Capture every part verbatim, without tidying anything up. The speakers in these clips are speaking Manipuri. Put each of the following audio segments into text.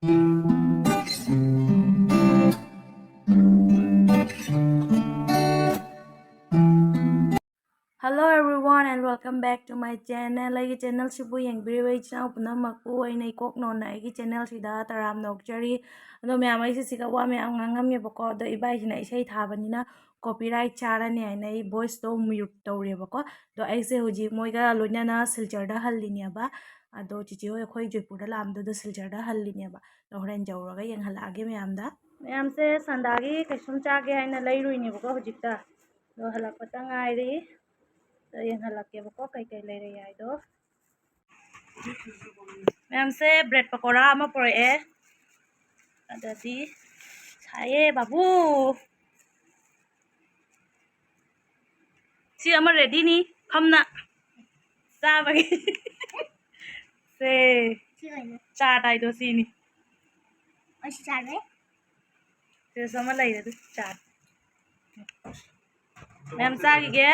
Hello everyone and welcome back to my channel. ꯑꯩꯒꯤ ꯆꯦꯅꯦꯜꯁꯤꯕꯨ ꯌꯦꯡꯕꯤꯔꯤꯕ ꯏꯆꯤꯟ ꯏꯅꯥꯎ ꯄꯨꯝꯅꯃꯛꯄꯨ ꯑꯩꯅ ꯏꯀꯣꯛ ꯅꯣꯟꯅ ꯑꯩꯒꯤ ꯆꯦꯅꯦꯜꯁꯤꯗ ꯇꯔꯥꯝꯅ ꯑꯣꯛꯆꯔꯤ꯫ ꯑꯗꯣ ꯃꯌꯥꯝ, ꯑꯩꯁꯦ ꯁꯤꯒ ꯋꯥ ꯃꯌꯥꯝ ꯉꯥꯡꯉꯝꯃꯦꯕꯀꯣ꯫ ꯑꯗꯣ ꯏꯕꯥꯏꯁꯤꯅ ꯏꯁꯩ ꯊꯥꯕꯅꯤꯅ copyright ꯆꯥꯔꯅꯤ ꯍꯥꯏꯅ ꯑꯩ voiceꯇꯣ mute ꯇꯧꯔꯦꯕꯀꯣ꯫ ꯑꯗꯣ ꯑꯩꯁꯦ ꯍꯧꯖꯤꯛ ꯃꯣꯏꯒ ꯂꯣꯏꯅꯅ ꯁꯤꯜꯆꯔꯗ ꯍꯜꯂꯤꯅꯦꯕ꯫ ꯑꯗꯣ ꯆꯤꯆꯦ ꯍꯣꯏ ꯑꯩꯈꯣꯏ ꯖꯣꯏꯄꯨꯔꯗ ꯂꯥꯛꯑꯝꯕꯗꯨꯗ ꯁꯤꯜꯆꯔꯗ ꯍꯜꯂꯤꯅꯦꯕ꯫ ꯑꯗꯣ ꯍꯣꯔꯦꯟ ꯌꯧꯔꯒ ꯌꯦꯡꯍꯜꯂꯛꯑꯒꯦ ꯃꯌꯥꯝꯗ꯫ ꯃꯌꯥꯝꯁꯦ ꯁꯟꯗꯥꯒꯤ ꯀꯩꯁꯨꯝ ꯆꯥꯒꯦ ꯍꯥꯏꯅ ꯂꯩꯔꯨꯏꯅꯦꯕꯀꯣ ꯍꯧꯖꯤꯛꯇ꯫ ꯑꯗꯣ ꯍꯜꯂꯛꯄꯇ ꯉꯥꯏꯔꯤ꯫ ꯑꯗꯣ ꯌꯦꯡꯍꯜꯂꯛꯀꯦꯕꯀꯣ ꯀꯩꯀꯩ ꯂꯩꯔꯛꯑꯦ ꯍꯥꯏꯗꯣ꯫ ꯃꯌꯥꯝꯁꯦ bread ꯄꯀꯣꯔꯥ ꯑꯃ ꯄꯨꯔꯛꯑꯦ꯫ ꯑꯗꯗꯤ ꯁꯥꯏꯌꯦ ꯕꯥꯕꯨ꯫ ꯁꯤ ꯑꯃ readyꯅꯤ ꯐꯝꯅ ꯆꯥꯕꯒꯤ꯫ ꯁꯦ, ꯁꯤ ꯀꯩꯅꯣ? ꯆꯥ ꯇꯥꯏꯗꯣ ꯁꯤꯅꯤ꯫ ꯑꯩꯁꯨ ꯆꯥꯔꯦ꯫ ꯁꯤꯗꯁꯨ ꯑꯃ ꯂꯩꯔꯦ ꯑꯗꯨ ꯆꯥ꯫ ꯃꯌꯥꯝ ꯆꯥꯈꯤꯒꯦ꯫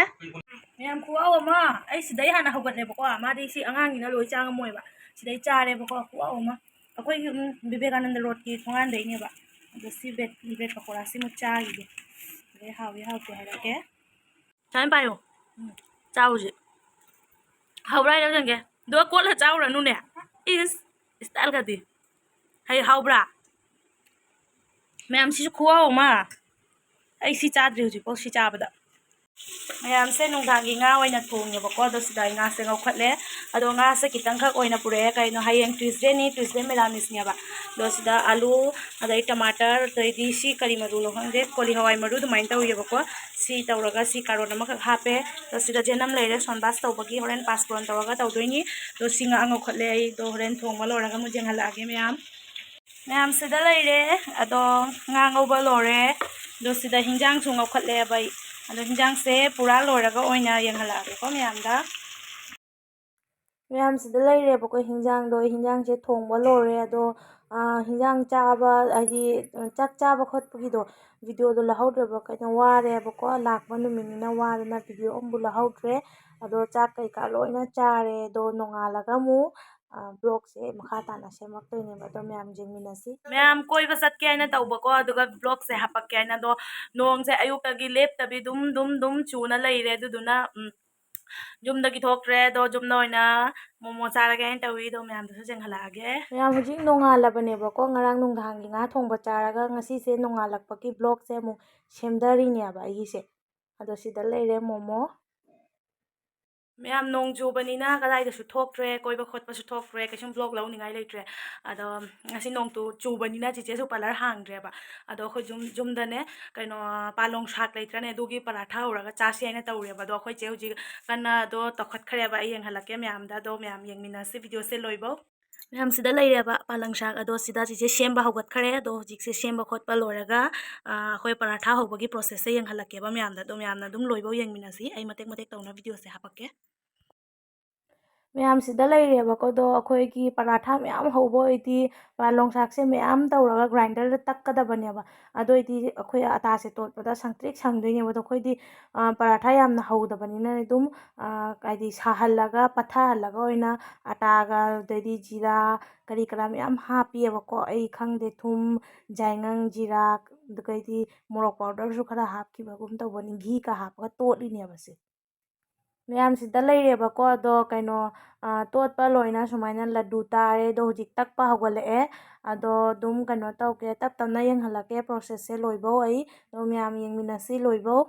ꯃꯌꯥꯝ ꯈꯨꯍꯥꯎ ꯑꯃ꯫ ꯑꯩ ꯁꯤꯗꯩ ꯍꯥꯟꯅ ꯍꯧꯒꯠꯂꯦꯕꯀꯣ꯫ ꯃꯥꯗꯤ ꯁꯤ ꯑꯉꯥꯡꯅꯤꯅ ꯂꯣꯏ ꯆꯥ ꯉꯝꯃꯣꯏꯕ꯫ ꯁꯤꯗꯩ ꯆꯥꯔꯦꯕꯀꯣ꯫ ꯈꯨꯍꯥꯎ ꯑꯃ꯫ ꯑꯩꯈꯣꯏꯒꯤ, ꯎꯝ, ꯕꯤꯕꯦꯀꯥꯅꯟꯗ ꯔꯣꯗꯀꯤ ꯊꯣꯡꯒꯥꯟꯗꯩꯅꯦꯕ꯫ ꯑꯗꯣ ꯁꯤ bread, bread ꯄꯀꯣꯔꯥꯁꯤꯃ ꯆꯥꯈꯤꯒꯦ꯫ ꯑꯗꯩ ꯍꯥꯎꯏ ꯍꯥꯎꯇꯦ ꯍꯥꯏꯔꯛꯀꯦ꯫ ꯁꯨꯃꯥꯏꯅ ꯄꯥꯏꯌꯣ꯫ ꯎꯝ, ꯆꯥꯎꯁꯦ꯫ ꯍꯥꯎꯕ꯭ꯔꯥ ꯍꯥꯏꯔ ꯌꯦꯡꯒꯦ꯫ ꯑꯗꯨꯒ ꯀꯣꯠꯂ ꯆꯥꯎꯔꯅꯨꯅꯦ꯫ ꯏꯁ, styleꯒꯗꯤ꯫ ꯍꯩ ꯍꯥꯎꯕ꯭ꯔꯥ? ꯃꯌꯥꯝ, ꯁꯤꯁꯨ ꯈꯨꯍꯥꯎ ꯑꯃ꯫ ꯑꯩ ꯁꯤ ꯆꯥꯗ꯭ꯔꯤ ꯍꯧꯖꯤꯛꯐꯥꯎ, ꯁꯤ ꯆꯥꯕꯗ꯫ ꯃꯌꯥꯝꯁꯦ ꯅꯨꯡꯗꯥꯡꯒꯤ ꯉꯥ ꯑꯣꯏꯅ ꯊꯣꯡꯉꯦꯕꯀꯣ꯫ ꯑꯗꯣ ꯁꯤꯗ ꯑꯩ ꯉꯥꯁꯦ ꯉꯧꯈꯠꯂꯦ꯫ ꯑꯗꯣ ꯉꯥꯁꯦ ꯈꯤꯇꯪꯈꯛ ꯑꯣꯏꯅ ꯄꯨꯔꯛꯑꯦ꯫ ꯀꯩꯅꯣ, ꯍꯌꯦꯡ Tuesdayꯅꯤ, Tuesday merameseꯅꯦꯕ꯫ ꯑꯗꯣ ꯁꯤꯗ ꯑꯂꯨ, ꯑꯗꯩ ꯇꯃꯥꯇꯔ, ꯑꯗꯩꯗꯤ ꯁꯤ ꯀꯔꯤ ꯃꯔꯨꯅꯣ ꯈꯪꯗꯦ, ꯀꯣꯂꯤ ꯍꯋꯥꯏ ꯃꯔꯨ ꯑꯗꯨꯃꯥꯏꯅ ꯇꯧꯋꯦꯕꯀꯣ꯫ ꯁꯤ ꯇꯧꯔꯒ ꯁꯤ ꯀꯥꯔꯣꯠ ꯑꯃꯈꯛ ꯍꯥꯞꯄꯦ꯫ ꯑꯗꯣ ꯁꯤꯗ ꯖꯦꯅꯝ ꯂꯩꯔꯦ, ꯁꯣꯟꯕꯥꯁ ꯇꯧꯕꯒꯤ ꯍꯣꯔꯦꯟ ꯄꯥꯁꯄꯣꯔꯟ ꯇꯧꯔꯒ ꯇꯧꯗꯣꯏꯅꯤ꯫ ꯑꯗꯣ ꯁꯤ ꯉꯥ ꯉꯧꯈꯠꯂꯦ ꯑꯩ꯫ ꯑꯗꯣ ꯍꯣꯔꯦꯟ ꯊꯣꯡꯕ ꯂꯣꯏꯔꯒ ꯑꯃꯨꯛ ꯌꯦꯡꯍꯜꯂꯛꯑꯒꯦ ꯃꯌꯥꯝ꯫ ꯃꯌꯥꯝ ꯁꯤꯗ ꯂꯩꯔꯦ꯫ ꯑꯗꯣ ꯉꯥ ꯉꯧꯕ ꯂꯣꯏꯔꯦ꯫ ꯑꯗꯣ ꯁꯤꯗ ꯍꯤꯟꯖꯥꯡꯁꯨ ꯉꯧꯈꯠꯂꯦꯕ ꯑꯩ꯫ ꯑꯗꯣ ꯍꯤꯟꯖꯥꯡꯁꯦ ꯄꯨꯔꯥ ꯂꯣꯏꯔꯒ ꯑꯣꯏꯅ ꯌꯦꯡꯍꯜꯂꯛꯑꯒꯦꯀꯣ ꯃꯌꯥꯝꯗ꯫ ꯃꯌꯥꯝ ꯁꯤꯗ ꯂꯩꯔꯦꯕꯀꯣ ꯍꯤꯟꯖꯥꯡꯗꯣ꯫ ꯍꯤꯟꯖꯥꯡꯁꯦ ꯊꯣꯡꯕ ꯂꯣꯏꯔꯦ꯫ ꯑꯗꯣ, ꯑꯥ, ꯍꯤꯟꯖꯥꯡ ꯆꯥꯕ, ꯍꯥꯏꯗꯤ, ꯆꯥꯛ ꯆꯥꯕ ꯈꯣꯠꯄꯒꯤꯗꯣ videoꯗꯣ ꯂꯧꯍꯧꯗ꯭ꯔꯕ, ꯀꯩꯅꯣ, ꯋꯥꯔꯦꯕꯀꯣ꯫ ꯂꯥꯛꯄ ꯅꯨꯃꯤꯠꯅꯤꯅ ꯋꯥꯗꯅ video ꯑꯃꯕꯨ ꯂꯧꯍꯧꯗ꯭ꯔꯦ꯫ ꯑꯗꯣ ꯆꯥꯛ ꯀꯩꯀꯥ ꯂꯣꯏꯅ ꯆꯥꯔꯦ꯫ ꯑꯗꯣ ꯅꯣꯡꯉꯥꯜꯂꯒ ꯑꯃꯨꯛ ꯕ꯭ꯂꯣꯛꯁꯦ ꯃꯈꯥ ꯇꯥꯅ ꯁꯦꯝꯃꯛꯇꯣꯏꯅꯦꯕ꯫ ꯑꯗꯣ ꯃꯌꯥꯝ ꯌꯦꯡꯃꯤꯟꯅꯁꯤ꯫ ꯃꯌꯥꯝ ꯀꯣꯏꯕ ꯆꯠꯀꯦ ꯍꯥꯏꯅ ꯇꯧꯕꯀꯣ, ꯑꯗꯨꯒ ꯕ꯭ꯂꯣꯛꯁꯦ ꯍꯥꯄꯛꯀꯦ ꯍꯥꯏꯅ꯫ ꯑꯗꯣ ꯅꯣꯡꯁꯦ ꯑꯌꯨꯛꯇꯒꯤ ꯂꯦꯞꯇꯕꯤ ꯑꯗꯨꯝ ꯑꯗꯨꯝ ꯑꯗꯨꯝ ꯆꯨꯅ ꯂꯩꯔꯦ꯫ ꯑꯗꯨꯗꯨꯅ ꯎꯝ, ꯌꯨꯝꯗꯒꯤ ꯊꯣꯛꯇ꯭ꯔꯦ꯫ ꯑꯗꯣ ꯌꯨꯝꯗ ꯑꯣꯏꯅ ꯃꯣꯃꯣ ꯆꯥꯔꯒꯦ ꯍꯥꯏꯅ ꯇꯧꯏ꯫ ꯑꯗꯣ ꯃꯌꯥꯝꯗꯁꯨ ꯌꯦꯡꯍꯜꯂꯛꯑꯒꯦ꯫ ꯃꯌꯥꯝ ꯍꯧꯖꯤꯛ ꯅꯣꯡꯉꯥꯜꯂꯕꯅꯦꯕꯀꯣ꯫ ꯉꯔꯥꯡ ꯅꯨꯡꯗꯥꯡꯒꯤ ꯉꯥ ꯊꯣꯡꯕ ꯆꯥꯔꯒ ꯉꯁꯤꯁꯦ ꯅꯣꯡꯉꯥꯜꯂꯛꯄꯒꯤ ꯕ꯭ꯂꯣꯛꯁꯦ ꯑꯃꯨꯛ ꯁꯦꯝꯗꯔꯤꯅꯦꯕ ꯑꯩꯒꯤꯁꯦ꯫ ꯑꯗꯣ ꯁꯤꯗ ꯂꯩꯔꯦ ꯃꯣꯃꯣ꯫ ꯃꯌꯥꯝ ꯅꯣꯡ ꯆꯨꯕꯅꯤꯅ ꯀꯗꯥꯏꯗꯁꯨ ꯊꯣꯛꯇ꯭ꯔꯦ, ꯀꯣꯏꯕ ꯈꯣꯠꯄꯁꯨ ꯊꯣꯛꯇ꯭ꯔꯦ, ꯀꯩꯁꯨꯝ ꯕ꯭ꯂꯣꯛ ꯂꯧꯅꯤꯡꯉꯥꯏ ꯂꯩꯇ꯭ꯔꯦ꯫ ꯑꯗꯣ ꯉꯁꯤ ꯅꯣꯡ ꯇꯨ-, ꯆꯨꯕꯅꯤꯅ ꯆꯤꯆꯦꯁꯨ ꯄꯥꯔꯂꯔ ꯍꯥꯡꯗ꯭ꯔꯦꯕ꯫ ꯑꯗꯣ ꯑꯩꯈꯣꯏ ꯌꯨꯝ, ꯌꯨꯝꯗꯅꯦ ꯀꯩꯅꯣ ꯄꯥꯂꯣꯡ ꯁꯥꯛ ꯂꯩꯇ꯭ꯔꯅꯦ, ꯑꯗꯨꯒꯤ ꯄꯔꯥꯊꯥ ꯍꯧꯔꯒ ꯆꯥꯁꯤ ꯍꯥꯏꯅ ꯇꯧꯔꯦꯕ꯫ ꯑꯗꯣ ꯑꯩꯈꯣꯏ ꯆꯦ ꯍꯧꯖꯤꯛ ꯀꯟꯅ ꯑꯗꯣ ꯇꯧꯈꯠꯈ꯭ꯔꯦꯕ꯫ ꯑꯩ ꯌꯦꯡꯍꯜꯂꯛꯀꯦ ꯃꯌꯥꯝꯗ꯫ ꯑꯗꯣ ꯃꯌꯥꯝ ꯌꯦꯡꯃꯤꯟꯅꯁꯤ ꯚꯤꯗꯤꯑꯣꯁꯦ ꯂꯣꯏꯕꯧ꯫ ꯃꯌꯥꯝ ꯁꯤꯗ ꯂꯩꯔꯦꯕ ꯄꯥꯂꯪ ꯁꯥꯛ꯫ ꯑꯗꯣ ꯁꯤꯗ ꯆꯤꯆꯦ ꯁꯦꯝꯕ ꯍꯧꯒꯠꯈ꯭ꯔꯦ꯫ ꯑꯗꯣ ꯍꯧꯖꯤꯛꯁꯦ ꯁꯦꯝꯕ ꯈꯣꯠꯄ ꯂꯣꯏꯔꯒ, ꯑ, ꯑꯩꯈꯣꯏ ꯄꯔꯥꯊꯥ ꯍꯧꯕꯒꯤ ꯄ꯭ꯔꯣꯁꯦꯁꯁꯦ ꯌꯦꯡꯍꯜꯂꯛꯀꯦꯕ ꯃꯌꯥꯝꯗ꯫ ꯑꯗꯣ ꯃꯌꯥꯝꯅ ꯑꯗꯨꯝ ꯂꯣꯏꯕꯧ ꯌꯦꯡꯃꯤꯟꯅꯁꯤ꯫ ꯑꯩ ꯃꯇꯦꯛ ꯃꯇꯦꯛ ꯇꯧꯅ ꯚꯤꯗꯤꯑꯣꯁꯦ ꯍꯥꯄꯛꯀꯦ꯫ ꯃꯌꯥꯝ ꯁꯤꯗ ꯂꯩꯔꯦꯕꯀꯣ꯫ ꯑꯗꯣ ꯑꯩꯈꯣꯏꯒꯤ ꯄꯔꯥꯊꯥ ꯃꯌꯥꯝ ꯍꯧꯕ ꯑꯣꯏꯗꯤ ꯄꯥꯂꯣꯡ ꯁꯥꯛꯁꯦ ꯃꯌꯥꯝ ꯇꯧꯔꯒ ꯒ꯭ꯔꯥꯏꯟꯗꯔꯗ ꯇꯛꯀꯗꯕꯅꯦꯕ꯫ ꯑꯗꯨ ꯑꯣꯏꯗꯤ ꯑꯩꯈꯣꯏ ꯑꯇꯥꯁꯦ ꯇꯣꯠꯄꯗ ꯁꯪꯇ꯭ꯔꯤꯛ ꯁꯪꯗꯣꯏꯅꯦꯕ꯫ ꯑꯗꯣ ꯑꯩꯈꯣꯏꯗꯤ, ꯑ, ꯄꯔꯥꯊꯥ ꯌꯥꯝꯅ ꯍꯧꯗꯕꯅꯤꯅ ꯑꯗꯨꯝ, ꯑ, ꯍꯥꯏꯗꯤ ꯁꯥꯍꯜꯂꯒ ꯄꯠꯊꯍꯜꯂꯒ ꯑꯣꯏꯅ ꯑꯇꯥꯒ ꯑꯗꯩꯗꯤ ꯖꯤꯔꯥ ꯀꯔꯤ ꯀꯔꯥ ꯃꯌꯥꯝ ꯍꯥꯞꯄꯤꯑꯕꯀꯣ꯫ ꯑꯩ ꯈꯪꯗꯦ, ꯊꯨꯝ, ꯌꯥꯏꯉꯪ, ꯖꯤꯔꯥ, ꯑꯗꯨꯒꯩꯗꯤ ꯃꯣꯔꯣꯛ ꯄꯥꯎꯗꯔꯁꯨ ꯈꯔ ꯍꯥꯞꯈꯤꯕꯒꯨꯝ ꯇꯧꯕꯅꯤ꯫ ꯘꯤꯒ ꯍꯥꯞꯄꯒ ꯇꯣꯠꯂꯤꯅꯦꯕ ꯁꯦ꯫ ꯃꯌꯥꯝ ꯁꯤꯗ ꯂꯩꯔꯦꯕꯀꯣ꯫ ꯑꯗꯣ ꯀꯩꯅꯣ, ꯑ, ꯇꯣꯠꯄ ꯂꯣꯏꯅ ꯁꯨꯃꯥꯏꯅ ꯂꯗꯨ ꯇꯥꯔꯦ꯫ ꯑꯗꯣ ꯍꯧꯖꯤꯛ ꯇꯛꯄ ꯍꯧꯒꯠꯂꯛꯑꯦ꯫ ꯑꯗꯣ ꯑꯗꯨꯝ ꯀꯩꯅꯣ ꯇꯧꯒꯦ, ꯇꯞ ꯇꯞꯅ ꯌꯦꯡꯍꯜꯂꯛꯀꯦ ꯄ꯭ꯔꯣꯁꯦꯁꯁꯦ ꯂꯣꯏꯕꯧ ꯑꯩ꯫ ꯑꯗꯣ ꯃꯌꯥꯝ ꯌꯦꯡꯃꯤꯟꯅꯁꯤ ꯂꯣꯏꯕꯧ꯫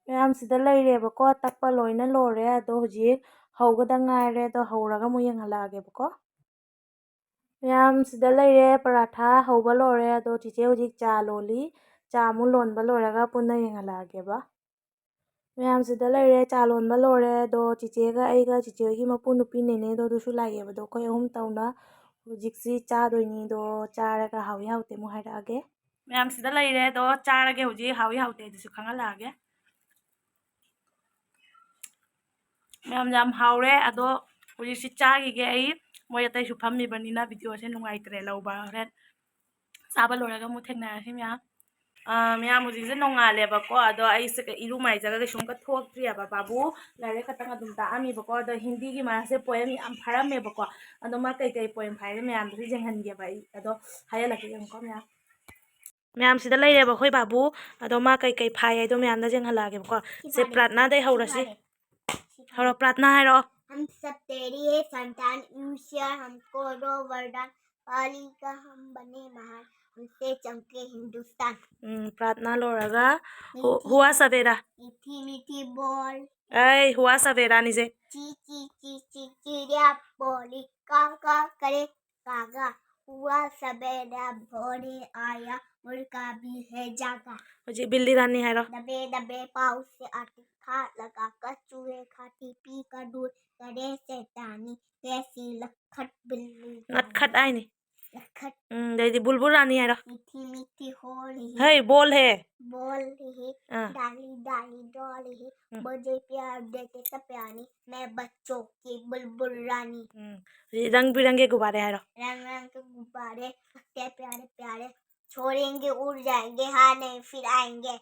ꯃꯌꯥꯝ ꯁꯤꯗ ꯂꯩꯔꯦꯕꯀꯣ, ꯇꯛꯄ ꯂꯣꯏꯅ ꯂꯣꯏꯔꯦ꯫ ꯑꯗꯣ ꯍꯧꯖꯤꯛ ꯍꯧꯒꯗ ꯉꯥꯏꯔꯦ꯫ ꯑꯗꯣ ꯍꯧꯔꯒ ꯑꯃꯨꯛ ꯌꯦꯡꯍꯜꯂꯛꯑꯒꯦꯕꯀꯣ꯫ ꯃꯌꯥꯝ ꯁꯤꯗ ꯂꯩꯔꯦ, ꯄꯔꯥꯊꯥ ꯍꯧꯕ ꯂꯣꯏꯔꯦ꯫ ꯑꯗꯣ ꯆꯤꯆꯦ ꯍꯧꯖꯤꯛ ꯆꯥ ꯂꯣꯜꯂꯤ꯫ ꯆꯥ ꯑꯃꯨꯛ ꯂꯣꯟꯕ ꯂꯣꯏꯔꯒ ꯄꯨꯟꯅ ꯌꯦꯡꯍꯜꯂꯛꯑꯒꯦꯕ꯫ ꯃꯌꯥꯝ ꯁꯤꯗ ꯂꯩꯔꯦ, ꯆꯥ ꯂꯣꯟꯕ ꯂꯣꯏꯔꯦ꯫ ꯑꯗꯣ ꯆꯤꯆꯦꯒ ꯑꯩꯒ ꯆꯤꯆꯦ ꯍꯣꯏꯒꯤ ꯃꯄꯨ ꯅꯨꯄꯤ ꯅꯦꯅꯦꯗꯣ ꯑꯗꯨꯁꯨ ꯂꯥꯛꯑꯦꯕ꯫ ꯑꯗꯣ ꯑꯩꯈꯣꯏ ꯑꯍꯨꯝ ꯇꯧꯅ ꯍꯧꯖꯤꯛꯁꯤ ꯆꯥꯗꯣꯏꯅꯤ꯫ ꯑꯗꯣ ꯆꯥꯔꯒ ꯍꯥꯎꯏ ꯍꯥꯎꯇꯦ ꯑꯃꯨꯛ ꯍꯥꯏꯔꯛꯑꯒꯦ꯫ ꯃꯌꯥꯝ ꯁꯤꯗ ꯂꯩꯔꯦ꯫ ꯑꯗꯣ ꯆꯥꯔꯒꯦ ꯍꯧꯖꯤꯛ, ꯍꯥꯎꯏ ꯍꯥꯎꯇꯦ ꯑꯗꯨꯁꯨ ꯈꯪꯍꯜꯂꯛꯑꯒꯦ꯫ ꯃꯌꯥꯝ ꯌꯥꯝ ꯍꯥꯎꯔꯦ꯫ ꯑꯗꯣ ꯍꯧꯖꯤꯛꯁꯤ ꯆꯥꯈꯤꯒꯦ ꯑꯩ꯫ ꯃꯣꯏ ꯑꯇꯩꯁꯨ ꯐꯝꯃꯤꯕꯅꯤꯅ ꯚꯤꯗꯤꯑꯣꯁꯦ ꯅꯨꯡꯉꯥꯏꯇ꯭ꯔꯦ ꯂꯧꯕ꯫ ꯍꯣꯔꯦꯟ ꯆꯥꯕ ꯂꯣꯏꯔꯒ ꯑꯃꯨꯛ ꯊꯦꯡꯅꯔꯁꯤ ꯃꯌꯥꯝ꯫ ꯑꯥ, ꯃꯌꯥꯝ, ꯍꯧꯖꯤꯛꯁꯦ ꯅꯣꯡꯉꯥꯜꯂꯦꯕꯀꯣ꯫ ꯑꯗꯣ ꯑꯩꯁꯦ ꯀ-, ꯏꯔꯨ ꯃꯥꯏꯖꯒ ꯀꯩꯁꯨꯝ ꯀꯠꯊꯣꯛꯇ꯭ꯔꯤꯑꯕ꯫ ꯕꯥꯕꯨ ꯂꯥꯏꯔꯤꯛ ꯈꯛꯇꯪ ꯑꯗꯨꯝ ꯇꯥꯛꯑꯝꯃꯤꯕꯀꯣ꯫ ꯑꯗꯣ ꯍꯤꯟꯗꯤꯒꯤ ꯃꯥꯁꯦ poem ꯌꯥꯝ ꯐꯥꯔꯝꯃꯦꯕꯀꯣ꯫ ꯑꯗꯣ ꯃꯥ ꯀꯩꯀꯩ poem ꯐꯥꯏꯒꯦ ꯃꯌꯥꯝꯗꯨꯁꯨ ꯌꯦꯡꯍꯟꯒꯦꯕ ꯑꯩ꯫ ꯑꯗꯣ ꯍꯥꯏꯍꯜꯂꯛꯀꯦ, ꯌꯦꯡꯉꯨꯀꯣ ꯃꯌꯥꯝ꯫ ꯃꯌꯥꯝꯁꯤꯗ ꯂꯩꯔꯦꯕ ꯑꯩꯈꯣꯏ ꯕꯥꯕꯨ꯫ ꯑꯗꯣ ꯃꯥ ꯀꯩꯀꯩ ꯐꯥꯏ ꯍꯥꯏꯗꯣ ꯃꯌꯥꯝꯗ ꯌꯦꯡꯍꯜꯂꯛꯑꯒꯦꯕꯀꯣ꯫ ꯁꯤ ꯁꯦ, ꯐꯥꯔꯦ꯫ ꯄ꯭ꯔꯥꯊꯅꯥꯗꯩ ꯁꯤ ꯍꯧꯔꯁꯤ꯫ ꯐꯥꯔꯦ꯫ ꯁꯤ ꯐꯥꯔꯦ꯫ ꯍꯧꯔꯣ, ꯄ꯭ꯔꯥꯊꯅꯥ ꯍꯥꯏꯔꯣ꯫ हम सब तेरी है संतान, ईश्वर हमको दो वरदान, पाली का हम बने महान, हमसे चमके हिंदुस्तान। ꯎꯝ, ꯄ꯭ꯔꯥꯊꯅꯥ ꯂꯣꯏꯔꯒ ꯍꯨ-, ꯃꯤꯊꯤ ꯍꯨꯋꯥ ꯁꯕꯦꯔꯥ꯫ मीठी मीठी बोल। ꯑꯩ ꯍꯨꯋꯥ ꯁꯕꯦꯔꯥꯅꯤꯁꯦ꯫ ची ची ची ची चिड़िया बोली, काव काव करे कागा, हुआ सवेरा भोरे आया, मुर्गा भी है जागा। ꯍꯧꯖꯤꯛ ꯕꯤꯜꯂꯤ ꯔꯥꯅꯤ ꯍꯥꯏꯔꯣ꯫ दबे दबे पाँव से आती, खाद लगाकर चूहे खाती, पी कर दूध करे शैतानी, कैसी लखत बिल्ली रानी। ꯅꯠꯈꯠ ꯍꯥꯏꯅꯤ꯫ लखत। ꯎꯝ, ꯑꯗꯩꯗꯤ ꯕꯨꯜꯕꯨꯜ ꯔꯥꯅꯤ ꯍꯥꯏꯔꯣ꯫ मीठी मीठी हो रही है। ꯍꯩ, ꯕꯣꯜ ꯍꯦ꯫ बोल रही है, ꯑꯥ꯫ डाली डाली डोल रही है, ꯎꯝ꯫ मुझे प्यार देते सब प्राणी, मैं बच्चों की बुलबुल रानी। ꯎꯝ, ꯍꯧꯖꯤꯛ ꯔꯪ ꯕꯤꯔꯪꯒꯤ ꯒꯨꯕꯥꯔꯦ ꯍꯥꯏꯔꯣ꯫ रंग रंग के गुब्बारे, इतने प्यारे प्यारे, छोड़ेंगे उड़ जाएंगे, हाँ नहीं फिर आएंगे।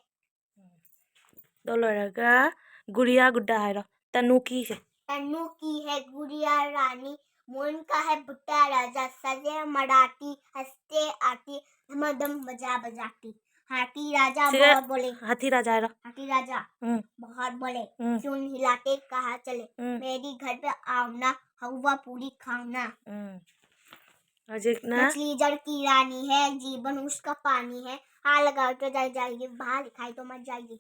ꯑꯗꯣ ꯂꯣꯏꯔꯒ ꯒꯨꯔꯤꯌꯥ ꯒꯨꯗꯥ ꯍꯥꯏꯔꯣ, ꯇꯅꯨꯀꯤꯁꯦ꯫ तन्नू की है गुड़िया रानी, मोहन का है भुट्टा राजा, सजे मराठी हंसते आती, धमाधम बजा बजाती। हाथी राजा ꯁꯤꯒ बहुत बोले, ꯍꯥꯊꯤ ꯔꯥꯖꯥ ꯍꯥꯏꯔꯣ꯫ हाथी राजा ꯎꯝ, बहुत बोले, ꯎꯝ, सुन हिलाते कहा चले, ꯎꯝ, मेरी घर पे आओ ना, हवा पूरी खाओ ना। ꯎꯝ꯫ ꯍꯧꯖꯤꯛꯅ मछली जल की रानी है, जीवन उसका पानी है, हाथ लगाओ तो जल जाएगी, बाहर दिखाई तो मर जाएगी।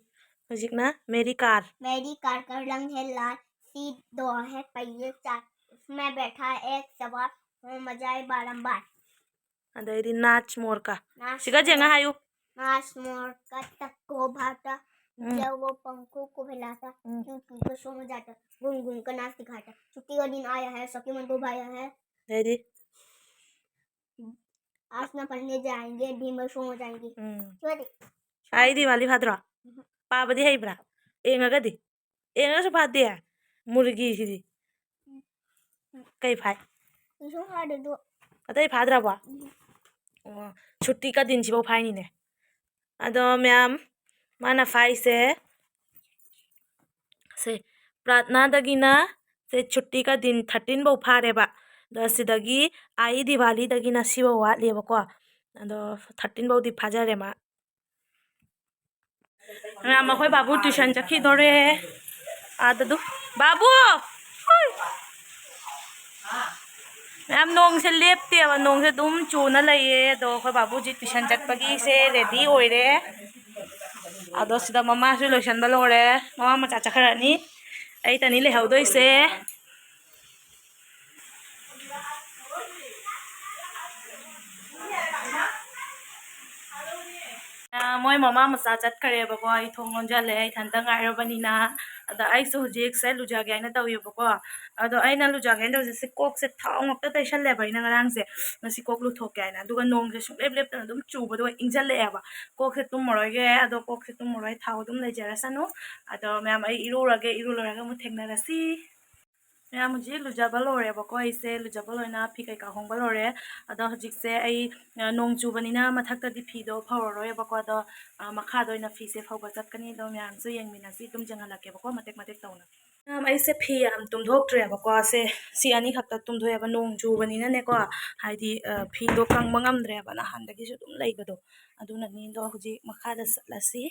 ꯍꯧꯖꯤꯛꯅ मेरी car। मेरी car का रंग है लाल, सीट दो है पहिए चार, उसमें बैठा है एक सवार, हो मजाए बारंबार। ꯑꯗꯩꯗꯤ नाच मोर का। नाच ꯁꯤꯒ ꯌꯦꯡꯉ मोर। ꯍꯥꯏꯌꯨ꯫ नाच मोर का तको भाटा, हम्म। जब वो पंखों को फैलाता, हम्म। क्यों क्यों को सो जाता, घूम घूम कर नाच दिखाता। छुट्टी का दिन आया है, शक्तिमान को भाया है। अरे। आज ना पढ़ने जाएंगे, दिन भर सो जाएंगे। हम्म। छोड़ दे। ꯑꯩꯗꯤ ꯋꯥꯂꯤ ꯐꯥꯗ꯭ꯔꯣ? ꯎꯝ꯫ ꯄꯥꯕꯗꯤ ꯍꯩꯕ꯭ꯔꯥ? ꯌꯦꯡꯉꯒꯗꯤ? ꯌꯦꯡꯉꯒꯁꯨ ꯐꯥꯗꯦ? ꯃꯨꯔꯒꯤꯁꯤꯗꯤ꯫ ꯎꯝ꯫ ꯀꯩ ꯐꯥꯏ? ꯀꯩꯁꯨ ꯐꯥꯗꯦ ꯑꯗꯣ꯫ ꯑꯇꯩ ꯐꯥꯗ꯭ꯔꯕꯣ? ꯎꯝ꯫ ꯑꯣ, ꯁꯨꯇꯤ ꯀꯥꯗꯤꯟꯁꯤꯐꯧ ꯐꯥꯏꯅꯤꯅꯦ꯫ ꯑꯗꯣ ꯃꯌꯥꯝ, ꯃꯥꯅ ꯐꯥꯏꯁꯦ ꯁꯦ, ꯄ꯭ꯔꯥꯊꯅꯥꯗꯒꯤꯅ ꯁꯦ ꯆꯨꯇꯤ ꯀ ꯗꯤꯟ ꯊꯥꯔꯇꯤꯟ ꯐꯧ ꯐꯥꯔꯦꯕ꯫ ꯑꯗꯣ ꯁꯤꯗꯒꯤ ꯑꯥꯏ ꯗꯤꯋꯥꯂꯤꯗꯒꯤꯅ ꯁꯤꯐꯧ ꯋꯥꯠꯂꯤꯕꯀꯣ꯫ ꯑꯗꯣ ꯊꯥꯔꯇꯤꯟ ꯐꯧꯗꯤ ꯐꯥꯖꯔꯦ ꯃꯥ꯫ ꯃꯌꯥꯝ, ꯑꯩꯈꯣꯏ ꯕꯥꯕꯨ ꯇ꯭ꯌꯨꯁꯟ ꯆꯠꯈꯤꯗꯣꯔꯦ꯫ ꯑꯥꯗ ꯑꯗꯨ, ꯕꯥꯕꯨ! ꯍꯨꯏ! ꯃꯌꯥꯝ, ꯅꯣꯡꯁꯦ ꯂꯦꯞꯇꯦꯕ, ꯅꯣꯡꯁꯦ ꯑꯗꯨꯝ ꯆꯨꯅ ꯂꯩꯌꯦ꯫ ꯑꯗꯣ ꯑꯩꯈꯣꯏ ꯕꯥꯕꯨ ꯍꯧꯖꯤꯛ ꯇ꯭ꯌꯨꯁꯟ ꯆꯠꯄꯒꯤꯁꯦ ꯔꯦꯗꯤ ꯑꯣꯏꯔꯦ꯫ ꯑꯗꯣ ꯁꯤꯗ ꯃꯃꯥꯁꯨ ꯂꯣꯏꯁꯟꯕ ꯂꯣꯏꯔꯦ꯫ ꯃꯃꯥ ꯃꯆꯥ ꯆꯠꯈ꯭ꯔꯅꯤ꯫ ꯑꯩꯇꯅꯤ ꯂꯩꯍꯧꯗꯣꯏꯁꯦ꯫ ꯑ, ꯃꯣꯏ ꯃꯃꯥ ꯃꯆꯥ ꯆꯠꯈ꯭ꯔꯦꯕꯀꯣ꯫ ꯑꯩ ꯊꯣꯡ ꯂꯣꯟꯖꯜꯂꯦ, ꯏꯊꯟꯇ ꯉꯥꯏꯔꯕꯅꯤꯅ꯫ ꯑꯗ ꯑꯩꯁꯨ ꯍꯧꯖꯤꯛꯁꯦ ꯂꯨꯖꯒꯦ ꯍꯥꯏꯅ ꯇꯧꯋꯦꯕꯀꯣ꯫ ꯑꯗꯣ ꯑꯩꯅ ꯂꯨꯖꯒꯦ ꯍꯥꯏꯅ ꯇꯧꯔꯤꯁꯦ, ꯀꯣꯛꯁꯦ ꯊꯥꯎ ꯉꯥꯛꯇ ꯇꯩꯁꯜꯂꯦꯕ ꯑꯩꯅ ꯉꯔꯥꯡꯁꯦ꯫ ꯉꯁꯤ ꯀꯣꯛ ꯂꯨꯊꯣꯛꯀꯦ ꯍꯥꯏꯅ꯫ ꯑꯗꯨꯒ ꯅꯣꯡꯁꯦ ꯁꯨꯡꯂꯦꯞ ꯂꯦꯞꯇꯅ ꯑꯗꯨꯝ ꯆꯨꯕꯗꯣ ꯏꯪꯁꯜꯂꯛꯑꯦꯕ꯫ ꯀꯣꯛꯁꯦ ꯇꯨꯝꯃꯔꯣꯏꯒꯦ, ꯑꯗꯣ ꯀꯣꯛꯁꯦ ꯇꯨꯝꯃꯔꯣꯏ, ꯊꯥꯎ ꯑꯗꯨꯝ ꯂꯩꯖꯔꯁꯅꯨ꯫ ꯑꯗꯣ ꯃꯌꯥꯝ, ꯑꯩ ꯏꯔꯨꯔꯒꯦ, ꯏꯔꯨ ꯂꯣꯏꯔꯒ ꯑꯃꯨꯛ ꯊꯦꯡꯅꯔꯁꯤ꯫ ꯃꯌꯥꯝ, ꯍꯧꯖꯤꯛ ꯂꯨꯖꯕ ꯂꯣꯏꯔꯦꯕꯀꯣ꯫ ꯑꯩꯁꯦ ꯂꯨꯖꯕ ꯂꯣꯏꯅ ꯐꯤ ꯀꯩꯀꯥ ꯍꯣꯡꯕ ꯂꯣꯏꯔꯦ꯫ ꯑꯗꯣ ꯍꯧꯖꯤꯛꯁꯦ ꯑꯩ, ꯑ, ꯅꯣꯡ ꯆꯨꯕꯅꯤꯅ ꯃꯊꯛꯇꯗꯤ ꯐꯤꯗꯣ ꯐꯧꯔꯔꯣꯏꯕꯀꯣ꯫ ꯑꯗꯣ, ꯑ, ꯃꯈꯥꯗ ꯑꯣꯏꯅ ꯐꯤꯁꯦ ꯐꯧꯕ ꯆꯠꯀꯅꯤ꯫ ꯑꯗꯣ ꯃꯌꯥꯝꯁꯨ ꯌꯦꯡꯃꯤꯟꯅꯁꯤ, ꯑꯗꯨꯝ ꯆꯪꯍꯜꯂꯛꯀꯦꯕꯀꯣ, ꯃꯇꯦꯛ ꯃꯇꯦꯛ ꯇꯧꯅ꯫ ꯃꯌꯥꯝ, ꯑꯩꯁꯦ ꯐꯤ ꯌꯥꯝ ꯇꯨꯝꯊꯣꯛꯇ꯭ꯔꯦꯕꯀꯣ꯫ ꯁꯦ, ꯁꯤ ꯑꯅꯤꯈꯛꯇ ꯇꯨꯝꯊꯣꯛꯑꯦꯕ꯫ ꯅꯣꯡ ꯆꯨꯕꯅꯤꯅꯅꯦꯀꯣ, ꯍꯥꯏꯗꯤ, ꯑ, ꯐꯤꯗꯣ ꯀꯪꯕ ꯉꯝꯗ꯭ꯔꯦꯕ, ꯅꯍꯥꯟꯗꯒꯤꯁꯨ ꯑꯗꯨꯝ ꯂꯩꯕꯗꯣ꯫ ꯑꯗꯨꯅꯅꯤ꯫ ꯑꯗꯣ ꯍꯧꯖꯤꯛ ꯃꯈꯥꯗ ꯆꯠꯂꯁꯤ꯫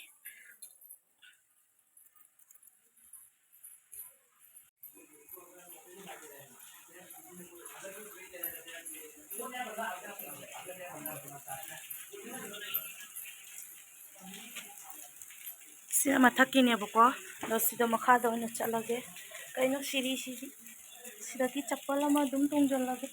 ꯁꯤꯅ ꯃꯊꯛꯀꯤꯅꯦꯕꯀꯣ꯫ ꯑꯗꯣ ꯁꯤꯗ ꯃꯈꯥꯗ ꯑꯣꯏꯅ ꯆꯠꯂꯒꯦ꯫ ꯀꯩꯅꯣ ꯁꯤꯔꯤ ꯁꯤꯔꯤ? ꯁꯤꯗꯒꯤ ꯆꯄꯜ ꯑꯃ ꯑꯗꯨꯝ ꯇꯣꯡꯁꯤꯜꯂꯒꯦ꯫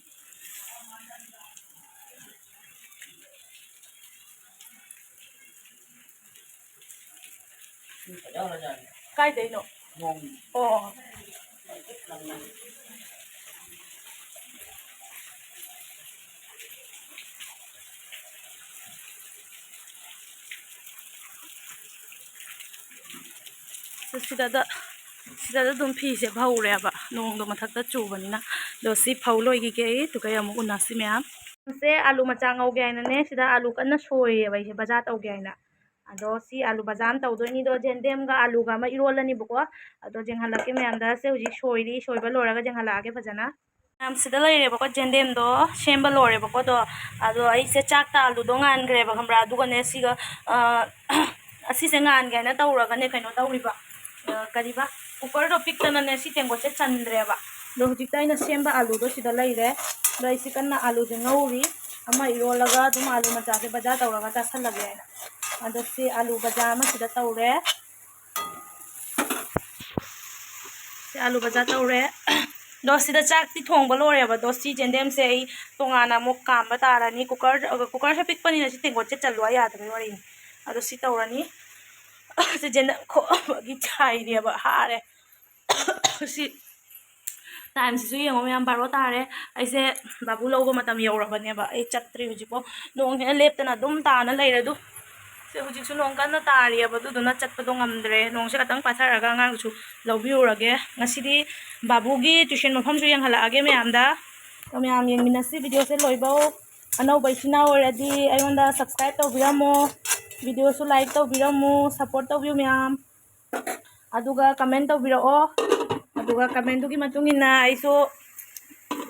ꯀꯥꯏꯗꯩꯅꯣ? ꯑꯣ꯫ ꯁꯤꯗꯗ, ꯁꯤꯗꯗ ꯑꯗꯨꯝ ꯐꯤꯁꯦ ꯐꯧꯔꯦꯕ, ꯅꯣꯡꯗꯣ ꯃꯊꯛꯇ ꯆꯨꯕꯅꯤꯅ꯫ ꯑꯗꯣ ꯁꯤ ꯐꯧ ꯂꯣꯏꯈꯤꯒꯦ ꯑꯩ, ꯑꯗꯨꯒ ꯑꯩ ꯑꯃꯨꯛ ꯎꯅꯁꯤ ꯃꯌꯥꯝ꯫ ꯁꯦ, ꯑꯂꯨ ꯃꯆꯥ ꯉꯧꯒꯦ ꯍꯥꯏꯅꯅꯦ, ꯁꯤꯗ ꯑꯂꯨ ꯀꯟꯅ ꯁꯣꯏꯔꯤꯑꯕ ꯑꯩꯁꯦ, ꯕꯖꯥꯔ ꯇꯧꯒꯦ ꯍꯥꯏꯅ꯫ ꯑꯗꯣ ꯁꯤ ꯑꯥꯂꯨ ꯕꯖꯥ ꯑꯃ ꯇꯧꯗꯣꯏꯅꯤꯗꯣ, ꯖꯦꯟꯗꯦꯝꯒ ꯑꯥꯂꯨꯒ ꯑꯃ ꯏꯔꯣꯜꯂꯅꯤꯕꯀꯣ꯫ ꯑꯗꯣ ꯌꯦꯡꯍꯜꯂꯛꯀꯦ ꯃꯌꯥꯝꯗ꯫ ꯁꯦ ꯍꯧꯖꯤꯛ ꯁꯣꯏꯔꯤ, ꯁꯣꯏꯕ ꯂꯣꯏꯔꯒ ꯌꯦꯡꯍꯜꯂꯛꯑꯒꯦ ꯐꯖꯅ꯫ ꯃꯌꯥꯝ ꯁꯤꯗ ꯂꯩꯔꯦꯕꯀꯣ, ꯖꯦꯟꯗꯦꯝꯗꯣ ꯁꯦꯝꯕ ꯂꯣꯏꯔꯦꯕꯀꯣ꯫ ꯑꯗꯣ ꯑꯗꯣ ꯑꯩꯁꯦ ꯆꯥꯛꯇ ꯑꯥꯂꯨꯗꯣ ꯉꯥꯟꯈ꯭ꯔꯦꯕ, ꯈꯪꯕ꯭ꯔꯥ? ꯑꯗꯨꯒꯅꯦ ꯁꯤꯒ ꯑ, ꯑꯁꯤꯁꯦ ꯉꯥꯟꯒꯦ ꯍꯥꯏꯅ ꯇꯧꯔꯒꯅꯦ ꯀꯩꯅꯣ ꯇꯧꯔꯤꯕ, ꯑ, ꯀꯔꯤꯕ, ꯀꯨꯀꯔꯗꯣ ꯄꯤꯛꯇꯅꯅꯦ ꯁꯤ ꯇꯦꯡꯀꯣꯠꯁꯦ ꯆꯟꯗ꯭ꯔꯦꯕ꯫ ꯑꯗꯣ ꯍꯧꯖꯤꯛꯇ ꯑꯩꯅ ꯁꯦꯝꯕ ꯑꯥꯂꯨꯗꯣ ꯁꯤꯗ ꯂꯩꯔꯦ꯫ ꯑꯗꯣ ꯑꯩꯁꯤ ꯀꯟꯅ ꯑꯥꯂꯨꯁꯦ ꯉꯧꯔꯤ, ꯑꯃ ꯏꯔꯣꯜꯂꯒ ꯑꯗꯨꯝ ꯑꯥꯂꯨ ꯃꯆꯥꯁꯦ ꯕꯖꯥꯔ ꯇꯧꯔꯒ ꯆꯥꯁꯜꯂꯒꯦ ꯍꯥꯏꯅ꯫ ꯑꯗꯣ ꯁꯤ ꯑꯥꯂꯨ ꯕꯖꯥ ꯑꯃ ꯁꯤꯗ ꯇꯧꯔꯦ꯫ ꯁꯤ ꯑꯥꯂꯨ ꯕꯖꯥ ꯇꯧꯔꯦ꯫ ꯑꯗꯣ ꯁꯤꯗ ꯆꯥꯛꯇꯤ ꯊꯣꯡꯕ ꯂꯣꯏꯔꯦꯕ꯫ ꯑꯗꯣ ꯁꯤ ꯖꯦꯟꯗꯦꯝꯁꯦ ꯑꯩ ꯇꯣꯉꯥꯟꯅ ꯑꯃꯨꯛ ꯀꯥꯝꯕ ꯇꯥꯔꯅꯤ꯫ ꯀꯨꯀꯔ, ꯀꯨꯀꯔꯁꯦ ꯄꯤꯛꯄꯅꯤꯅ ꯁꯤ ꯇꯦꯡꯀꯣꯠꯁꯦ ꯆꯜꯂꯨ ꯍꯥꯏ ꯌꯥꯗꯕꯩ ꯋꯥꯔꯤꯅꯤ꯫ ꯑꯗꯣ ꯁꯤ ꯇꯧꯔꯅꯤ꯫ ꯁꯤ ꯖꯦꯟꯗꯦꯝ ꯈꯣꯛꯑꯝꯕꯒꯤ ꯆꯥꯏꯅꯦꯕ, ꯍꯥꯔꯦ꯫ ꯁꯤ ꯇꯥꯏꯝꯁꯤꯁꯨ ꯌꯦꯡꯉꯣ ꯃꯌꯥꯝ, ꯕꯥꯔꯣ ꯇꯥꯔꯦ꯫ ꯑꯩꯁꯦ ꯕꯥꯕꯨ ꯂꯧꯕ ꯃꯇꯝ ꯌꯧꯔꯕꯅꯦꯕ꯫ ꯑꯩ ꯆꯠꯇ꯭ꯔꯤ ꯍꯧꯖꯤꯛꯐꯥꯎ꯫ ꯅꯣꯡꯁꯤꯅ ꯂꯦꯞꯇꯅ ꯑꯗꯨꯝ ꯇꯥꯅ ꯂꯩꯔꯦ꯫ ꯑꯗꯨ ꯁꯤ ꯍꯧꯖꯤꯛꯁꯨ ꯅꯣꯡ ꯀꯟꯅ ꯇꯥꯔꯤꯑꯕ, ꯑꯗꯨꯗꯨꯅ ꯆꯠꯄꯗꯣ ꯉꯝꯗ꯭ꯔꯦ꯫ ꯅꯣꯡꯁꯦ ꯈꯇꯪ ꯄꯥꯊꯔꯒ ꯑꯉꯥꯡꯁꯨ ꯂꯧꯕꯤꯔꯨꯔꯒꯦ꯫ ꯉꯁꯤꯗꯤ ꯕꯥꯕꯨꯒꯤ ꯇ꯭ꯌꯨꯁꯟ ꯃꯐꯝꯁꯨ ꯌꯦꯡꯍꯜꯂꯛꯑꯒꯦ ꯃꯌꯥꯝꯗ꯫ ꯑꯗꯣ ꯃꯌꯥꯝ ꯌꯦꯡꯃꯤꯟꯅꯁꯤ ꯚꯤꯗꯤꯑꯣꯁꯦ ꯂꯣꯏꯕꯧ꯫ ꯑꯅꯧꯕ ꯏꯆꯤꯟ ꯏꯅꯥꯎ ꯑꯣꯏꯔꯗꯤ ꯑꯩꯉꯣꯟꯗ subscribe ꯇꯧꯕꯤꯔꯝꯃꯣ, ꯚꯤꯗꯤꯑꯣꯁꯨ like ꯇꯧꯕꯤꯔꯝꯃꯨ, support ꯇꯧꯕꯤꯌꯨ ꯃꯌꯥꯝ꯫ ꯑꯗꯨꯒ comment ꯇꯧꯕꯤꯔꯛꯑꯣ꯫ ꯑꯗꯨꯒ commentꯗꯨꯒꯤ ꯃꯇꯨꯡ ꯏꯟꯅ ꯑꯩꯁꯨ,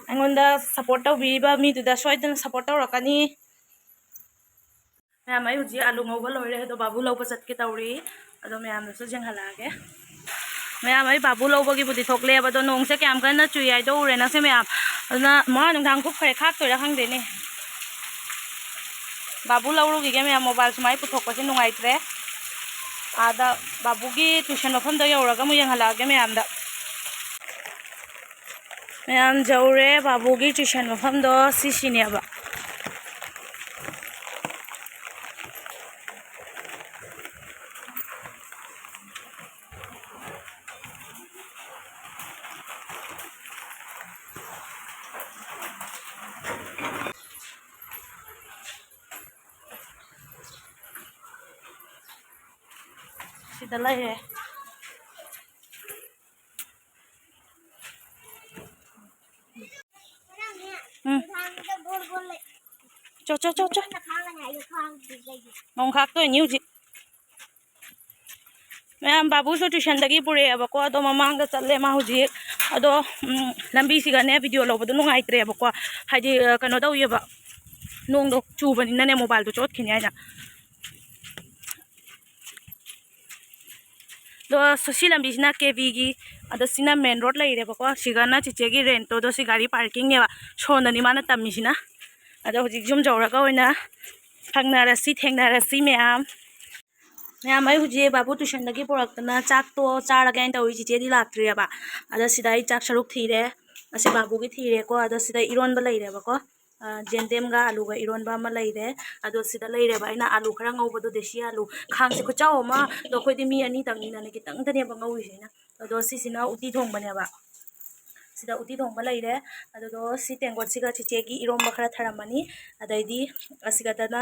ꯑꯩꯉꯣꯟꯗ support ꯇꯧꯕꯤꯔꯤꯕ ꯃꯤꯗꯨꯗ ꯁꯣꯏꯗꯅ support ꯇꯧꯔꯛꯀꯅꯤ꯫ ꯃꯌꯥꯝ, ꯑꯩ ꯍꯧꯖꯤꯛ ꯑꯥꯂꯨ ꯉꯧꯕ ꯂꯣꯏꯔꯦ, ꯑꯗꯣ ꯕꯥꯕꯨ ꯂꯧꯕ ꯆꯠꯀꯦ ꯇꯧꯔꯤ꯫ ꯑꯗꯣ ꯃꯌꯥꯝꯗꯁꯨ ꯌꯦꯡꯍꯜꯂꯛꯑꯒꯦ꯫ ꯃꯌꯥꯝ, ꯑꯩ ꯕꯥꯕꯨ ꯂꯧꯕꯒꯤꯕꯨꯗꯤ ꯊꯣꯛꯂꯛꯑꯦꯕ, ꯑꯗꯣ ꯅꯣꯡꯁꯦ ꯀꯌꯥꯝ ꯀꯟꯅ ꯆꯨꯏ ꯍꯥꯏꯗꯣ ꯎꯔꯦ ꯅꯪꯁꯦ ꯃꯌꯥꯝ꯫ ꯑꯗꯨꯅ ꯃꯥ ꯅꯨꯡꯗꯥꯡ ꯈꯨꯛ ꯐꯔꯦ ꯈꯥꯛꯇꯣꯏꯔꯥ ꯈꯪꯗꯦꯅꯦ꯫ ꯕꯥꯕꯨ ꯂꯧꯔꯨꯈꯤꯒꯦ ꯃꯌꯥꯝ, mobile ꯁꯨꯃꯥꯏꯅ ꯄꯨꯊꯣꯛꯄꯁꯦ ꯅꯨꯡꯉꯥꯏꯇ꯭ꯔꯦ꯫ ꯑꯥꯗ ꯕꯥꯕꯨꯒꯤ tuition ꯃꯐꯝꯗ ꯌꯧꯔꯒ ꯑꯃꯨꯛ ꯌꯦꯡꯍꯜꯂꯛꯑꯒꯦ ꯃꯌꯥꯝꯗ꯫ ꯃꯌꯥꯝ ꯌꯧꯔꯦ ꯕꯥꯕꯨꯒꯤ tuition ꯃꯐꯝꯗꯣ, ꯁꯤꯁꯤꯅꯦꯕ꯫ ꯁꯤꯗ ꯂꯩꯔꯦ꯫ ꯎꯝ꯫ ꯆꯣ, ꯆꯣ, ꯆꯣ, ꯆꯣ꯫ ꯅꯣꯡ ꯈꯥꯛꯇꯣꯏꯅꯤ ꯍꯧꯖꯤꯛ꯫ ꯃꯌꯥꯝ, ꯕꯥꯕꯨꯁꯨ tuitionꯗꯒꯤ ꯄꯨꯔꯛꯑꯦꯕꯀꯣ, ꯑꯗꯣ ꯃꯃꯥꯡꯗ ꯆꯠꯂꯦ ꯃꯥ ꯍꯧꯖꯤꯛ꯫ ꯑꯗꯣ, ꯎꯝ, ꯂꯝꯕꯤꯁꯤꯒꯅꯦ video ꯂꯧꯕꯗꯣ ꯅꯨꯡꯉꯥꯏꯇ꯭ꯔꯦꯕꯀꯣ, ꯍꯥꯏꯗꯤ, ꯑ, ꯀꯩꯅꯣ ꯇꯧꯋꯦꯕ, ꯅꯣꯡꯗꯣ ꯆꯨꯕꯅꯤꯅꯅꯦ mobileꯗꯣ ꯆꯣꯠꯈꯤꯅꯤ ꯍꯥꯏꯅ꯫ ꯑꯗꯣ ꯁꯤ ꯂꯝꯕꯤꯁꯤꯅ ꯀꯦꯕꯤꯒꯤ, ꯑꯗꯣ ꯁꯤꯅ main road ꯂꯩꯔꯦꯕꯀꯣ, ꯁꯤꯒꯅ ꯆꯤꯆꯦꯒꯤ rentꯇꯣ, ꯑꯗꯣ ꯁꯤ ꯒꯥꯔꯤ parkingꯅꯦꯕ, ꯁꯣꯝꯗꯅꯤ ꯃꯥꯅ ꯇꯝꯃꯤꯁꯤꯅ꯫ ꯑꯗꯣ ꯍꯧꯖꯤꯛ ꯌꯨꯝ ꯌꯧꯔꯒ ꯑꯣꯏꯅ ꯐꯪꯅꯔꯁꯤ, ꯊꯦꯡꯅꯔꯁꯤ ꯃꯌꯥꯝ꯫ ꯃꯌꯥꯝ, ꯑꯩ ꯍꯧꯖꯤꯛ ꯕꯥꯕꯨ tuitionꯗꯒꯤ ꯄꯨꯔꯛꯇꯅ ꯆꯥꯛꯇꯣ ꯆꯥꯔꯒꯦ ꯍꯥꯏꯅ ꯇꯧꯔꯤ꯫ ꯆꯤꯆꯦꯗꯤ ꯂꯥꯛꯇ꯭ꯔꯤꯑꯕ꯫ ꯑꯗ ꯁꯤꯗ ꯑꯩ ꯆꯥꯛ ꯁꯔꯨꯛ ꯊꯤꯔꯦ꯫ ꯑꯁꯤ ꯕꯥꯕꯨꯒꯤ ꯊꯤꯔꯦꯀꯣ꯫ ꯑꯗꯣ ꯁꯤꯗ ꯏꯔꯣꯟꯕ ꯂꯩꯔꯦꯕꯀꯣ꯫ ꯑ, ꯌꯦꯟꯗꯦꯝꯒ ꯑꯂꯨꯒ ꯏꯔꯣꯟꯕ ꯑꯃ ꯂꯩꯔꯦ꯫ ꯑꯗꯣ ꯁꯤꯗ ꯂꯩꯔꯦꯕ ꯑꯩꯅ ꯑꯂꯨ ꯈꯔ ꯉꯧꯕꯗꯣ, ꯗꯦꯁꯤ ꯑꯂꯨ꯫ ꯈꯥꯡꯁꯦ ꯈꯨꯠꯆꯥꯎ ꯑꯃ, ꯑꯗꯣ ꯑꯩꯈꯣꯏꯗꯤ ꯃꯤ ꯑꯅꯤꯇꯪꯅꯤꯅꯅꯦ, ꯈꯤꯇꯪꯗꯅꯦꯕ ꯉꯧꯔꯤꯁꯦ ꯑꯩꯅ꯫ ꯑꯗꯣ ꯁꯤꯁꯤꯅ ꯎꯇꯤ ꯊꯣꯡꯕꯅꯦꯕ꯫ ꯁꯤꯗ ꯎꯇꯤ ꯊꯣꯡꯕ ꯂꯩꯔꯦ꯫ ꯑꯗꯨꯗꯣ ꯁꯤ ꯇꯦꯡꯀꯣꯠꯁꯤꯒ ꯆꯤꯆꯦꯒꯤ ꯏꯔꯣꯝꯕ ꯈꯔ ꯊꯔꯝꯃꯅꯤ꯫ ꯑꯗꯩꯗꯤ ꯑꯁꯤꯒꯗꯅ,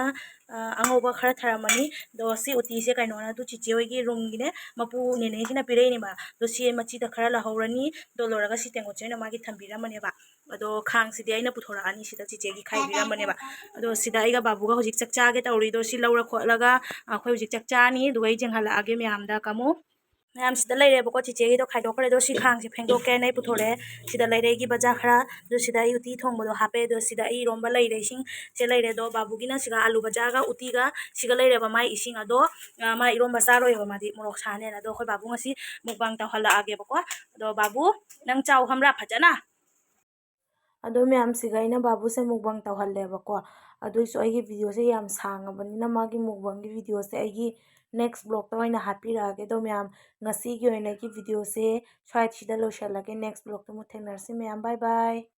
ꯑ, ꯑꯉꯧꯕ ꯈꯔ ꯊꯔꯝꯃꯅꯤ꯫ ꯑꯗꯣ ꯁꯤ ꯎꯇꯤꯁꯦ ꯀꯩꯅꯣꯅ ꯑꯗꯨ ꯆꯤꯆꯦ ꯍꯣꯏꯒꯤ roomꯒꯤꯅꯦ, ꯃꯄꯨ ꯅꯦꯅꯦꯁꯤꯅ ꯄꯤꯔꯛꯏꯅꯦꯕ꯫ ꯑꯗꯣ ꯁꯤ ꯃꯆꯤꯗ ꯈꯔ ꯂꯧꯍꯧꯔꯅꯤ꯫ ꯑꯗꯣ ꯂꯣꯏꯔꯒ ꯁꯤ ꯇꯦꯡꯀꯣꯠꯁꯦ ꯑꯣꯏꯅ ꯃꯥꯒꯤ ꯊꯝꯕꯤꯔꯝꯃꯅꯦꯕ꯫ ꯑꯗꯣ ꯈꯥꯡꯁꯤꯗꯤ ꯑꯩꯅ ꯄꯨꯊꯣꯔꯛꯑꯅꯤ, ꯁꯤꯗ ꯆꯤꯆꯦꯒꯤ ꯈꯥꯏꯕꯤꯔꯝꯕꯅꯦꯕ꯫ ꯑꯗꯣ ꯁꯤꯗ ꯑꯩꯒ ꯕꯥꯕꯨꯒ ꯍꯧꯖꯤꯛ ꯆꯥꯛ ꯆꯥꯒꯦ ꯇꯧꯔꯤꯗꯣ, ꯁꯤ ꯂꯧꯔ ꯈꯣꯠꯂꯒ ꯑꯩꯈꯣꯏ ꯍꯧꯖꯤꯛ ꯆꯥꯛ ꯆꯥꯅꯤ, ꯑꯗꯨꯒ ꯑꯩ ꯌꯦꯡꯍꯜꯂꯛꯑꯒꯦ ꯃꯌꯥꯝꯗ ꯀꯥꯃꯨ꯫ ꯃꯌꯥꯝ, ꯁꯤꯗ ꯂꯩꯔꯦꯕꯀꯣ, ꯆꯤꯆꯦꯒꯤꯗꯣ ꯈꯥꯏꯗꯣꯛꯈ꯭ꯔꯦ꯫ ꯑꯗꯣ ꯁꯤ ꯈꯥꯡꯁꯦ ꯐꯦꯡꯗꯣꯛꯀꯦꯅ ꯑꯩ ꯄꯨꯊꯣꯔꯛꯑꯦ꯫ ꯁꯤꯗ ꯂꯩꯔꯦ ꯑꯩꯒꯤ ꯕꯖꯥ ꯈꯔ, ꯑꯗꯣ ꯁꯤꯗ ꯑꯩ ꯎꯇꯤ ꯊꯣꯡꯕꯗꯣ ꯍꯥꯞꯄꯦ꯫ ꯑꯗꯣ ꯁꯤꯗ ꯑꯩ ꯏꯔꯣꯝꯕ ꯂꯩꯔꯦ, ꯏꯁꯤꯡ ꯁꯦ ꯂꯩꯔꯦ꯫ ꯑꯗꯣ ꯕꯥꯕꯨꯒꯤꯅ ꯁꯤꯒ ꯑꯂꯨ ꯕꯖꯥꯒ ꯎꯇꯤꯒ ꯁꯤꯒ ꯂꯩꯔꯦꯕ ꯃꯥꯏ ꯏꯁꯤꯡ꯫ ꯑꯗꯣ, ꯑ, ꯃꯥ ꯏꯔꯣꯝꯕ ꯆꯥꯔꯣꯏꯕ, ꯃꯥꯗꯤ ꯃꯣꯔꯣꯛ ꯁꯥꯅꯦꯅ꯫ ꯑꯗꯣ ꯑꯩꯈꯣꯏ ꯕꯥꯕꯨ ꯉꯁꯤ mukbang ꯇꯧꯍꯜꯂꯛꯑꯒꯦꯕꯀꯣ꯫ ꯑꯗꯣ ꯕꯥꯕꯨ, ꯅꯪ ꯆꯥꯎ ꯈꯪꯕ꯭ꯔꯥ ꯐꯖꯅ? ꯑꯗꯣ ꯃꯌꯥꯝꯁꯤꯒ ꯑꯩꯅ ꯕꯥꯕꯨꯁꯦ mukbang ꯇꯧꯍꯜꯂꯦꯕꯀꯣ꯫ ꯑꯗꯨꯏꯁꯨ ꯑꯩꯒꯤ videoꯁꯦ ꯌꯥꯝ ꯁꯥꯡꯉꯕꯅꯤꯅ ꯃꯥꯒꯤ mukbangꯒꯤ videoꯁꯦ ꯑꯩꯒꯤ next vlogꯇ ꯑꯣꯏꯅ ꯍꯥꯞꯄꯤꯔꯛꯑꯒꯦ꯫ ꯑꯗꯣ ꯃꯌꯥꯝ, ꯉꯁꯤꯒꯤ ꯑꯣꯏꯅ ꯑꯩꯒꯤ videoꯁꯦ ꯁ꯭ꯋꯥꯏꯁꯤꯗ ꯂꯣꯏꯁꯤꯜꯂꯒꯦ꯫ Next vlogꯇ ꯑꯃꯨꯛ ꯊꯦꯡꯅꯔꯁꯤ ꯃꯌꯥꯝ꯫ Bye bye꯫